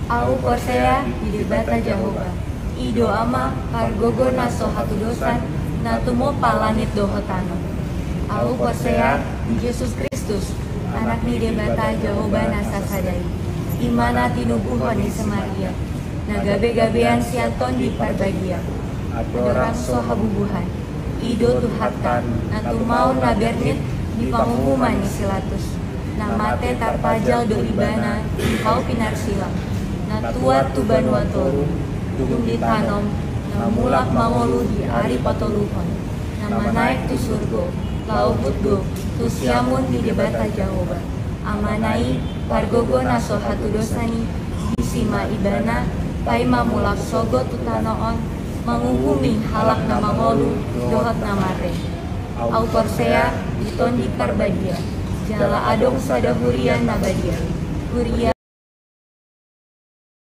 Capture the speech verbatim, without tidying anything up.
Ahu porsea di Debata Jahowa, i do Ama, pargogo na so hatudosan, na tumompa langit dohot tano. Ahu porsea di Jesus Kristus, Anak ni Debata Jahowa na sasada i, i ma na tinubuhon ni si Maria, na gabe-gabean sian Tondi Parbadia, andorang so habubuhan. I do Tuhanta, na tumaon na bernit di panguhuman ni si Latus. Na mate tarpajal do Ibana di hau pinarsilang. Na tuat tu banua toru, dung ditanom, na mulak mangolu di ari patoluhon. Na manaek tu surgo, laho hutduk tu siamun ni Debata Jahowa, Amana i, pargogo na so hatudosan i. Disi ma Ibana paima mulak sogot tu tano on, manguhumi halak na mangolu dohot na mate. Ahu porsea di Tondi Parbadia, jala adong sada huria na badia, huria